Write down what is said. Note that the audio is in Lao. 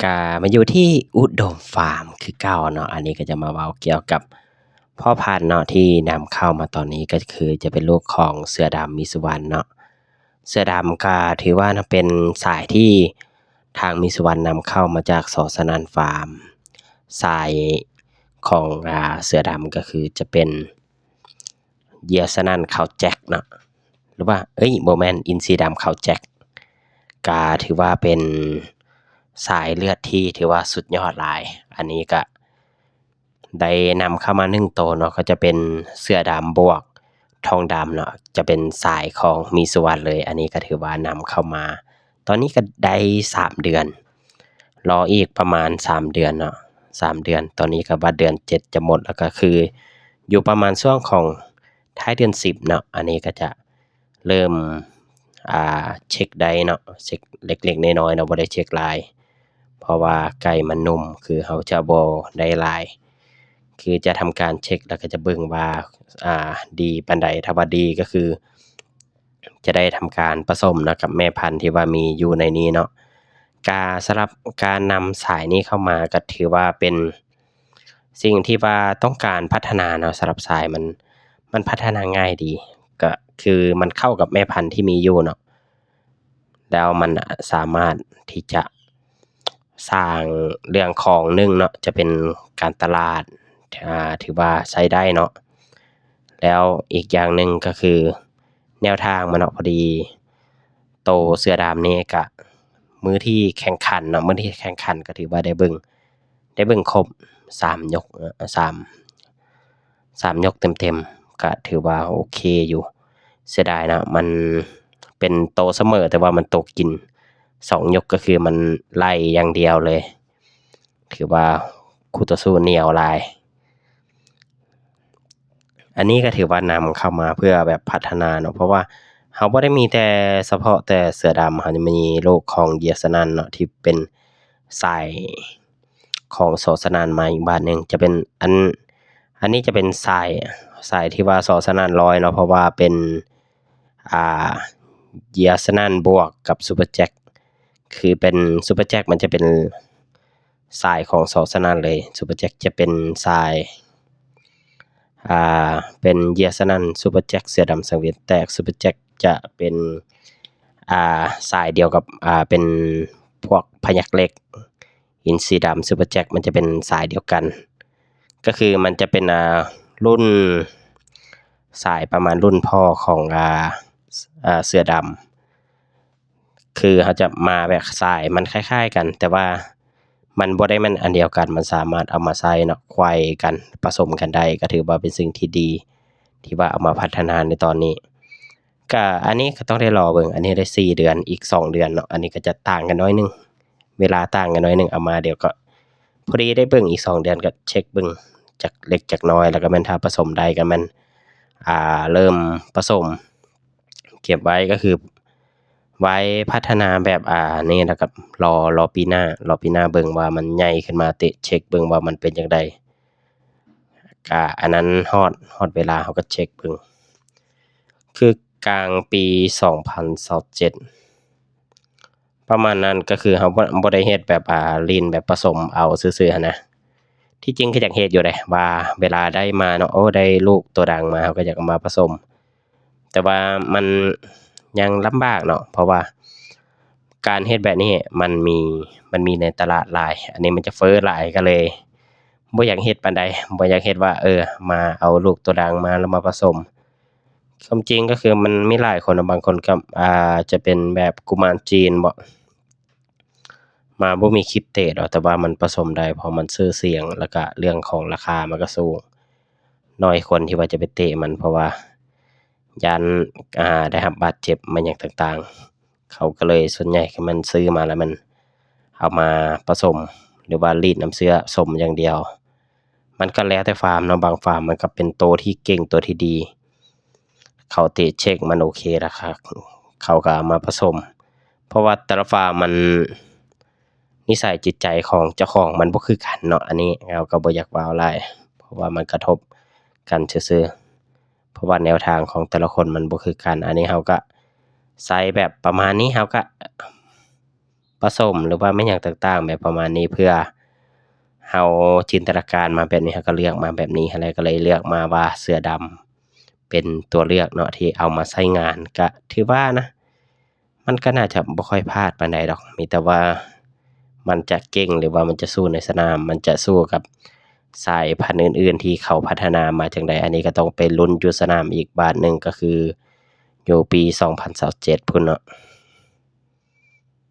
ກະມາຢູ່ທີ່ອຸດົມຟາມຄືເກົ່າເນາະ. ອັນນີ້ກໍຈະມາເວົ້າກ່ຽວກັບພໍ່ພັນເນາະ ທີ່ນຳເຂົ້າມາຕອນນີ້ ກໍຄືຈະເປັນລູກຂອງເສືອດຳມີສຸວັນເນາະ. ເສືອດຳກໍຖືວ່າເປັນສາຍທີ່ທາງມີສຸວັນນຳເຂົ້າມາຈາກ ສ.ສະໜັ່ນ ຟາມ. ສາຍຂອງ ອາ ເສືອດຳກໍຄືຈະເປັນ ເຢຍສະໜັ່ນ ເຂົາແຈັກເນາະ ຫຼືວ່າ ເອີຍ ບໍ່ແມ່ນ ອິນຊີດຳ ເຂົາແຈັກ ກະຖືວ່າເປັນສາຍເລືອດທີ່ຖືວ່າສຸດຍອດຫຼາຍ. ອັນນີ້ກະໄດ້ນຳເຂົ້າມາໜຶ່ງໂຕເນາະ ກໍຈະເປັນເສືອດຳບວກທອງດຳເນາະ ຈະເປັນສາຍຂອງມີສຸວັນເລີຍ. ອັນນີ້ກະຖືວ່ານຳເຂົ້າມາ ຕອນນີ້ກໍໄດ້ສາມເດືອນ ລໍອີກປະມານສາມເດືອນເນາະ ສາມເດືອນ. ຕອນນີ້ກໍວ່າເດືອນເຈັດຈະໝົດ ແລ້ວກໍຄືຢູ່ປະມານຊ່ວງຂອງທ້າຍເດືອນສິບເນາະ. ອັນນີ້ກໍຈະເລີ່ມ ອ່າ ເຊັກໄດ້ເນາະ ເຊັກເລັກໆນ້ອຍໆເນາະ ບໍ່ໄດ້ເຊັກຫຼາຍ ເພາະວ່າໄກ່ມັນໜຸ່ມ ຄືເຮົາຈະບໍ່ໄດ້ຫຼາຍ ຄືຈະທຳການເຊັກ ແລ້ວກໍຈະເບິ່ງວ່າ ອ່າ ດີປານໃດ. ຖ້າວ່າດີກໍຄື ຈະໄດ້ທຳການປະສົມເນາະ ກັບແມ່ພັນທີ່ວ່າມີຢູ່ໃນນີ້ເນາະ. ກະສຳລັບການນຳສາຍນີ້ເຂົ້າມາ ກະຖືວ່າເປັນສິ່ງທີ່ວ່າຕ້ອງການພັດທະນາເນາະ. ສຳລັບສາຍມັນ ມັນພັດທະນາງ່າຍດີ ກະຄືມັນເຂົ້າກັບແມ່ພັນທີ່ມີຢູ່ເນາະ ແລ້ວມັນສາມາດທີ່ຈະ ສ້າງເລື່ອງຂອງໜຶ່ງເນາະ ຈະເປັນການຕະຫຼາດ ອ່າ ຖືວ່າໃຊ້ໄດ້ເນາະ. ແລ້ວອີກຢ່າງໜຶ່ງກໍຄືແນວທາງມັນເນາະ ພໍດີໂຕເສືອດຳນີ້ກະ ມື້ທີ່ແຂ່ງຂັນເນາະ ມື້ທີ່ແຂ່ງຂັນກໍຖືວ່າໄດ້ເບິ່ງ ໄດ້ເບິ່ງຄົບສາມຍົກ ເອີ ສາມ ສາມຍົກເຕັມໆ ກະຖືວ່າໂອເຄຢູ່. ເສຍດາຍເນາະ ມັນເປັນໂຕສະເໝີ ແຕ່ວ່າມັນໂຕກິນສອງຍົກ ກໍຄືມັນໄລ່ຢ່າງດຽວເລີຍ ຖືວ່າຄູ່ຕໍ່ສູ້ໜຽວຫຼາຍ. ອັນນີ້ກໍຖືວ່ານຳເຂົ້າມາເພື່ອແບບພັດທະນາເນາະ ເພາະວ່າເຮົາບໍ່ໄດ້ມີແຕ່ສະເພາະແຕ່ເສືອດຳ ເຮົາຍັງມີລູກຂອງເຢຍສະໜັ່ນເນາະ ທີ່ເປັນສາຍ ຂອງ ສ.ສະໜັ່ນ ມາອີກບາດໜຶ່ງ ຈະເປັນອັນ ອັນນີ້ຈະເປັນສາຍ ສາຍທີ່ວ່າ ສ.ສະໜັ່ນ ຮ້ອຍເນາະ ເພາະວ່າເປັນ ອ່າ ເຢຍສະໜັ່ນ ບວກກັບ ຊຸບເປີແຈັກ ຄືເປັນ ຊຸບເປີແຈັກ ມັນຈະເປັນສາຍຂອງ ສ.ສະໜັ່ນ ເລີຍ. ຊຸບເປີແຈັກ ຈະເປັນສາຍ ອ່າ ເປັນເຢຍສະໜັ່ນ ຊຸບເປີແຈັກ ເສືອດຳສັງວຽນແຕກ ຊຸບເປີແຈັກ ຈະເປັນ ອ່າ ສາຍດຽວກັບ ອ່າ ເປັນພວກພະຍັກເຫຼັກ ອິນຊີດຳ ຊຸບເປີແຈັກ ມັນຈະເປັນສາຍດຽວກັນ ກໍຄືມັນຈະເປັນ ອ່າ ລຸ້ນ ສາຍປະມານລຸ້ນພໍ່ຂອງ ອ່າ ເສືອດຳ ຄືເຮົາຈະມາແບບສາຍມັນຄ້າຍໆກັນ ແຕ່ວ່າມັນບໍ່ໄດ້ແມ່ນອັນດຽວກັນ ມັນສາມາດເອົາມາໃຊ້ເນາະ ໄຂວ້ກັນ ປະສົມກັນໄດ້ ກໍຖືວ່າເປັນສິ່ງທີ່ດີ ທີ່ວ່າເອົາມາພັດທະນາໃນຕອນນີ້. ກະອັນນີ້ກໍຕ້ອງໄດ້ລໍເບິ່ງ ອັນນີ້ໄດ້ສີ່ເດືອນ ອີກສອງເດືອນເນາະ ອັນນີ້ກໍຈະຕ່າງກັນໜ້ອຍໜຶ່ງ ເວລາຕ່າງກັນໜ້ອຍໜຶ່ງ ເອົາມາດຽວກໍ ພໍດີໄດ້ເບິ່ງ ອີກສອງເດືອນກໍເຊັກເບິ່ງຈັກເລັກຈັກນ້ອຍ ແລ້ວກໍແມ່ນຖ້າປະສົມໄດ້ກໍແມ່ນ ອ່າ ເລີ່ມປະສົມ ເກັບໄວ້ກໍຄືໄວ້ພັດທະນາແບບ ອ່າ ນີ້ ແລ້ວກໍລໍ ລໍປີໜ້າ ລໍປີໜ້າເບິ່ງວ່າມັນໃຫຍ່ຂຶ້ນມາ ເຕະເຊັກເບິ່ງວ່າມັນເປັນຈັ່ງໃດ. ກະອັນນັ້ນຮອດ ຮອດເວລາເຮົາກໍເຊັກເບິ່ງ ຄືກາງປີສອງພັນຊາວເຈັດ ປະມານນັ້ນ ກໍຄືເຮົາບໍ່ ບໍ່ໄດ້ເຮັດແບບ ອ່າ ຫຼິ້ນແບບປະສົມເອົາຊື່ໆຫັ້ນນະ. ທີ່ຈິງກໍຢາກເຮັດຢູ່ເດ້ ວ່າເວລາໄດ້ມາເນາະ ໂອ້ ໄດ້ລູກໂຕດັງມາ ເຮົາກໍຢາກເອົາມາປະສົມ ແຕ່ວ່າມັນຍັງລຳບາກເນາະ ເພາະວ່າການເຮັດແບບນີ້ມັນມີ ມັນມີໃນຕະຫຼາດຫຼາຍ ອັນນີ້ມັນຈະເຟີ້ຫຼາຍ ກໍເລີຍບໍ່ຢາກເຮັດປານໃດ ບໍ່ຢາກເຮັດວ່າ ເອີ ມາເອົາລູກໂຕດັງມາແລ້ວມາປະສົມ. ຄວາມຈິງກໍຄືມັນມີຫຼາຍຄົນເນາະ ບາງຄົນກໍ ອ່າ ຈະເປັນແບບກຸມານຈີນບໍ ມາບໍ່ມີຄລິບເຕະດອກ ແຕ່ວ່າມັນປະສົມໄດ້ ເພາະມັນຊື່ສຽງ ແລ້ວກະເລື່ອງຂອງລາຄາມັນກະສູງ ໜ້ອຍຄົນທີ່ວ່າຈະໄປເຕະມັນ ເພາະວ່າຢ້ານ ອ່າ ໄດ້ຮັບບາດເຈັບມາຫຍັງຕ່າງໆ ເຂົາກໍເລີຍ ສ່ວນໃຫຍ່ຄືມັນຊື້ມາແລ້ວມັນເອົາມາປະສົມ ຫຼືວ່າລີດນ້ຳເຊື້ອສົມຢ່າງດຽວ. ມັນກໍແລ້ວແຕ່ຟາມເນາະ ບາງຟາມມັນກໍເປັນໂຕທີ່ເກັ່ງ ໂຕທີ່ດີ ເຂົາເຕະເຊັກມັນໂອເຄລະຄັບ ເຂົາກໍເອົາມາປະສົມ ເພາະວ່າແຕ່ລະຟາມມັນ ນິໄສຈິດໃຈຂອງເຈົ້າຂອງມັນບໍ່ຄືກັນເນາະ ອັນນີ້ເຮົາກໍບໍ່ຢາກເວົ້າຫຼາຍ ເພາະວ່າມັນກະທົບກັນຊື່ໆ ເພາະວ່າແນວທາງຂອງແຕ່ລະຄົນມັນບໍ່ຄືກັນ. ອັນນີ້ເຮົາກະໃຊ້ແບບປະມານນີ້ ເຮົາກະ ປະສົມ ຫຼືວ່າແມ່ນຫຍັງຕ່າງໆ ແບບປະມານນີ້ ເພື່ອເຮົາຈິນຕະນາການມາແບບນີ້ ເຮົາກໍເລືອກມາແບບນີ້ຫັ້ນແຫຼະ ກໍເລີຍເລືອກມາວ່າເສືອດຳເປັນຕົວເລືອກເນາະ ທີ່ເອົາມາໃຊ້ງານ ກະຖືວ່ານະ ມັນກໍໜ້າຈະບໍ່ຄ່ອຍພາດປານໃດດອກ ມີແຕ່ວ່າມັນຈະເກັ່ງ ຫຼືວ່າມັນຈະສູ້ໃນສະໜາມ ມັນຈະສູ້ກັບສາຍພັນອື່ນໆ ທີ່ເຂົາພັດທະນາມາຈັ່ງໃດ ອັນນີ້ກໍຕ້ອງໄປລຸ້ນຢູ່ສະໜາມອີກບາດໜຶ່ງ ກໍຄືຢູ່ປີສອງພັນຊາວເຈັດພຸ້ນເນາະ.